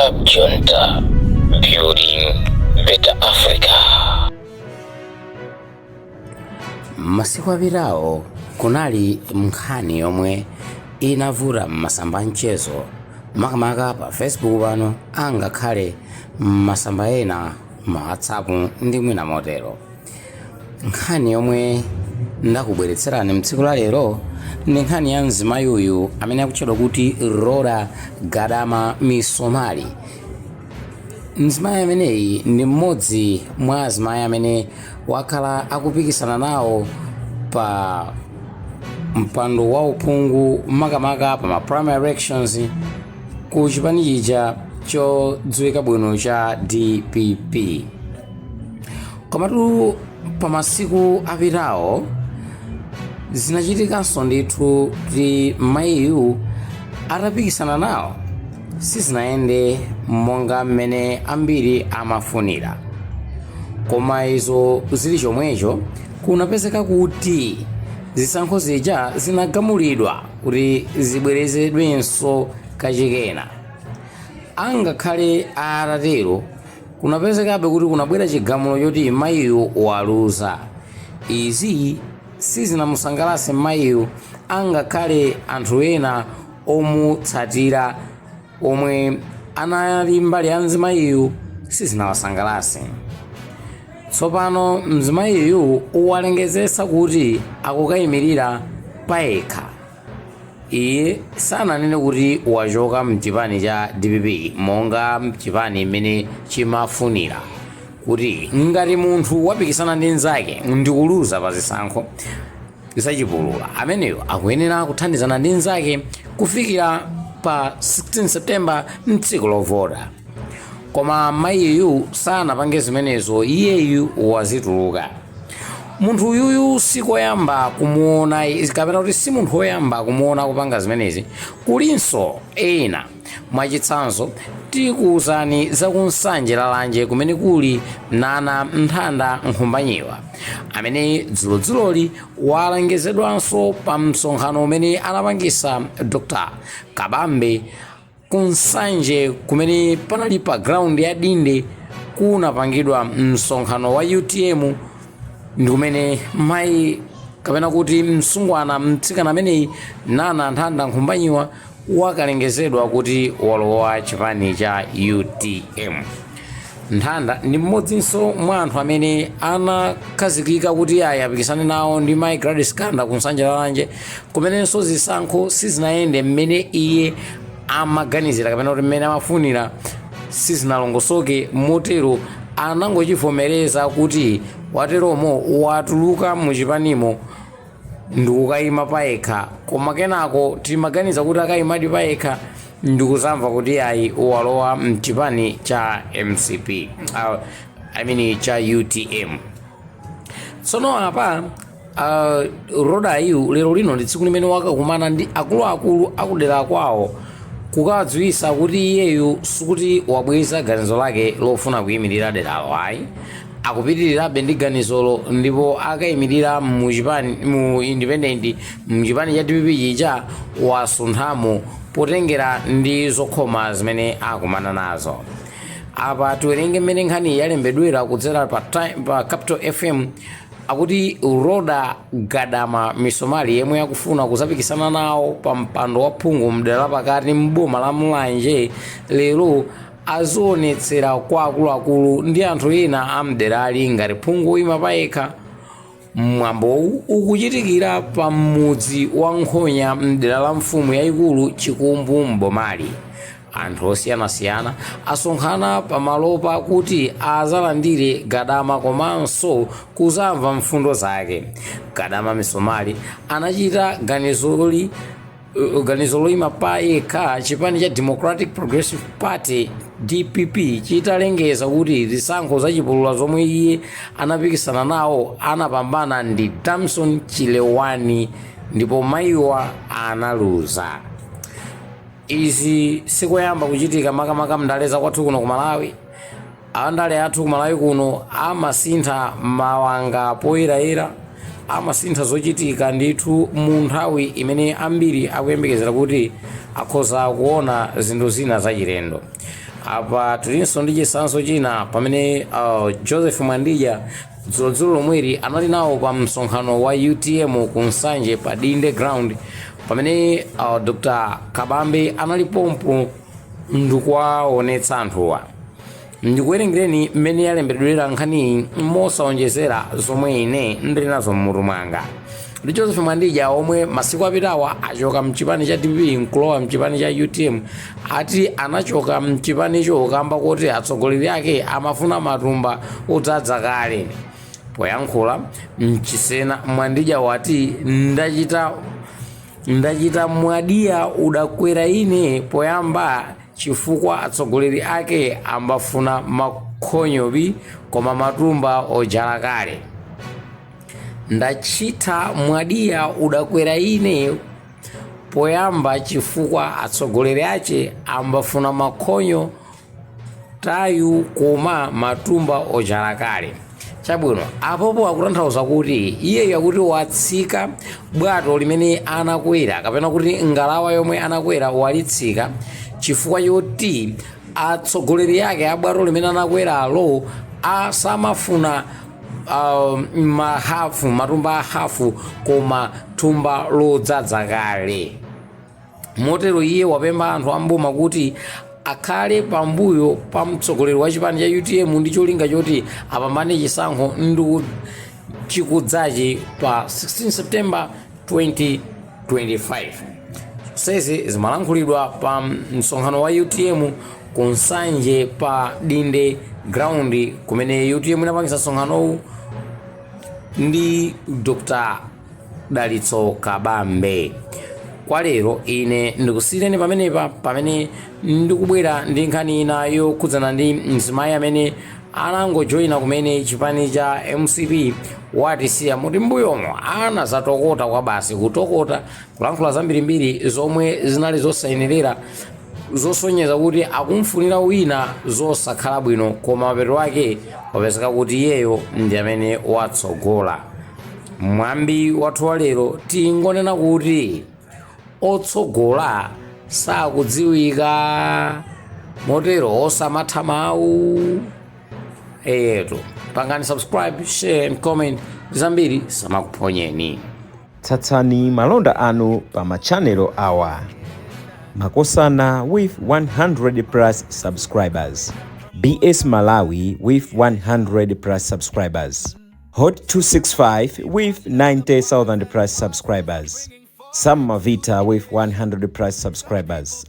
Cab Junta, building better Africa. Masiku apitawo kunali nkhani yomwe inavuta m'masamba a mchezo, makamaka pa Facebook pano, angakhale m'masamba ena, ma WhatsApp ndi mwina motero. Nkhani yomwe ndakubweretserani mtsiku la lero ndi nkhani ya mzimayi uyu amene akutchedwa kuti Rhoda Gadama Misomali. Mzimayi ameneyi ndi mmodzi mwa azimayi amene wakhala akupikisana nawo pa mpando wa uphungu, makamaka pa ma primary elections ku chipani chija chodziwika bwino cha DPP. Komatu pa masiku apitawo zinachitikanso ndithu kuti mayiyu atapikisana nawo sizinayende monga mmene ambiri amafunira. Koma izo zili chomwecho, kunapezeka kuti zisankho zija zinagamulidwa kuti zibwerezedwenso kachikena. Angakhale atatero, kunapezekabe kuti kunabwera chigamulo choti mayiyu waluza. Izi sizinamusangalatse mayiyu, angakhale anthu ena omutsatira omwe anali mbali ya mzimayiyu sizinawasangalatse. Tsopano mzimayiyu walengezetsa kuti akukayimirira payekha. Iye sananene kuti wachoka mchipani cha DPP monga mchipani mmene chimafunira, kuti ngati munthu wapikisana ndi nzake ndikuluza pa zisankho zachipulula, ameneyo akuyenera kuthandizana ndi nzake kufikira pa 16 September, mtsiku lovota. Koma mayiyu sanapange zimenezo, iyeyu wazituluka. Munthu uyuyu sikoyamba kumuona, kapena kuti si munthu woyamba kumuona kupanga zimenezi. Kulinso ena. Mwachitsanzo, tikuwuzani za ku Nsanje Lalanje kumene kuli Nana Nthanda Nkhumbanyiwa, amene dzulodzuloli walengezedwanso pa msonkhano umene anapangisa Dr Kabambe ku Nsanje, kumene panali pa ground ya Dinde kunapangidwa msonkhano wa UTM, ndi kumene mayi, kapena kuti msungwana, mtsikana ameneyi Nana Nthanda Nkhumbanyiwa wakalengezedwa kuti walowa chipani cha UTM. Nthanda ndi mmodzinso mwa anthu amene anakhazikika kuti ayi apikisane nawo ndi mayi Gladys Ganda ku Nsanje Lalanje, kumenenso zisankho sizinayende mmene iye amaganizira kapena kuti mmene amafunira, sizinalongosoke. Motero anangochivomereza kuti wateromo watuluka muchipanimo ndikukayima payekha. Koma kenako timaganiza kuti akayimadi payekha, ndikuzamva kuti ayi, walowa mchipani cha MCP, I mean cha UTM. Tsono apa Rhodayu lero lino ndi tsiku limene wakakumana ndi akuluakulu akudera kwawo kukawadziwitsa kuti iyeyu sikuti wabweza ganizo lake lofuna kuyimirira deralo, ayi, akupitirirabe ndi ganizolo ndipo akayimirira mu chipani, mu independent. Mchipani cha DPP chija wasunthamo potengera ndi zokhoma zimene akumana nazo. Apa tiwerenge mmene nkhani yalembedwera kudzera pa Capital FM. Akuti Rhoda Gadama Misomali, yemwe akufuna kuzapikisana nawo pa mpando wa phungu mdera lapakati mboma la Mulanje, lero azionetsera kwa akuluakulu ndi anthu ena a mderali ngati phungu woyima payekha. Mwambowu ukuchitikira pa mudzi wa Nkhonya mdera la mfumu yayikulu Chikumbu mbomali. Anthu osiyanasiyana asonkhana pamalopa kuti azalandire Gadama komanso kuzamva mfundo zake. Gadama Misomali anachita ganizo loyima pa yekha chipani cha Democratic Progressive Party, DPP, chitalengeza kuti zisankho zachipulula zomwe iye anapikisana nawo anapambana ndi Damson Chilewani ndipo mayiwa analuza. Izi sikoyamba kuchitika, makamaka mndale za kwathu kuno ku Malawi. Andale athu ku Malawi kuno amasintha mawanga poyerayera, amasintha zochitika ndithu mu nthawi imene ambiri akuyembekezera kuti akhoza kuona zinthu zina zachilendo. Apa tilinso ndi chitsanzo china pamene Joseph Mwandija dzulodzulo lomweli anali nawo pa msonkhano wa UTM ku Nsanje pa Dinde Ground, pamene Dr Kabambe analipompo ndikuwaonetsa anthuwa. Ndikuwerengereni mmene yalembedwera nkhaniyi mosaonjezera zomwe ine ndili nazo mmutu mwanga. Ndi Joseph Mwandija, omwe masiku apitawa achoka mchipani cha DPP nkulowa mchipani cha UTM, ati anachoka mchipanicho kamba kuti atsogoleri ake amafuna matumba odzadza kale. Poyankhula mchisena, Mwandija wati, Ndachita mwadiya udakwera ine poyamba chifukwa atsogoleri ake ambafuna makhonyobi koma matumba ojala kale. Ndachita mwadiya udakwera ine poyamba chifukwa atsogoleri ache ambafuna makhonyo tayu koma matumba ojala kale. Chabwino, apopo akutanthauza kuti iyeyo akuti watsika bwato limene anakwera, kapena kuti ngalawa yomwe anakwera walitsika, chifukwa choti atsogoleri ake a bwato limene anakweralo asamafuna mahafu, matumba a hafu, koma thumba lodzadza kale. Motero iye wapempha anthu amboma kuti akhale pambuyo pa mtsogoleri wa chipani cha UTM ndi cholinga choti apambane chisankho ndi chikudzachi pa 16 September 2025. Zonsezi zimalankhulidwa pa msonkhano wa UTM ku Nsanje pa Dinde Ground, kumene UTM inapangisa msonkhanowu ndi Dr Dalitso Kabambe. Kwa lero ine ndikusiyireni pamenepa, pamene ndikubwera ndi nkhani ina yokhudzana ndi mzimayi amene anangojoyina kumene chipani cha MCP, watisiya muti mbuyomo anazatokota kwa basi, kutokota, kulankhula zambirimbiri zomwe zinali zosayenerera, zosonyeza kuti akumfunira wina zosakhala bwino, koma mapeto ake wapezeka kuti iyeyo ndi amene watsogola. Mwambi wathu wa lero tingonena kuti otsogola sakudziwika, motero osamatha mawu. Eyetu, pangani subscribe, share and comment, zambiri samakuphonyeni. Tsatsani malonda anu pa machanelo awa: Makosana with 100 plus subscribers, BS Malawi with 100 plus subscribers, Hot 265 with 90,000 plus subscribers, Sam Mavita with 100 plus subscribers,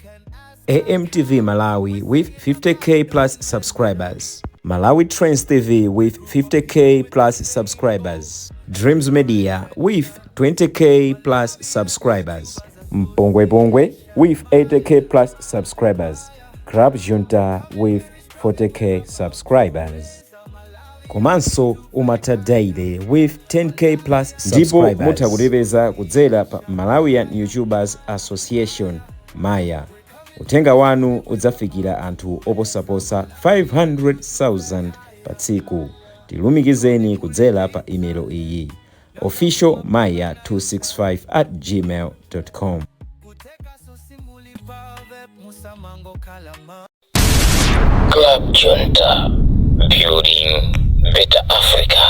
AMTV Malawi with 50K plus subscribers, Malawi Trends TV with 50K plus subscribers, Dreams Media with 20K plus subscribers, Mpongwe Pongwe with 80K plus subscribers, Club Junta with 40K subscribers. Komanso Umata Daily with 10K plus Ndipo subscribers. Mutha kutipeza kudzera pa Malawian YouTubers Association, Maya. Uthenga wanu udzafikira anthu oposaposa 500,000 pa tsiku. Tilumikizeni kudzera pa imelo iyi: officialmaya265@gmail.com. Club Junta, building better Africa.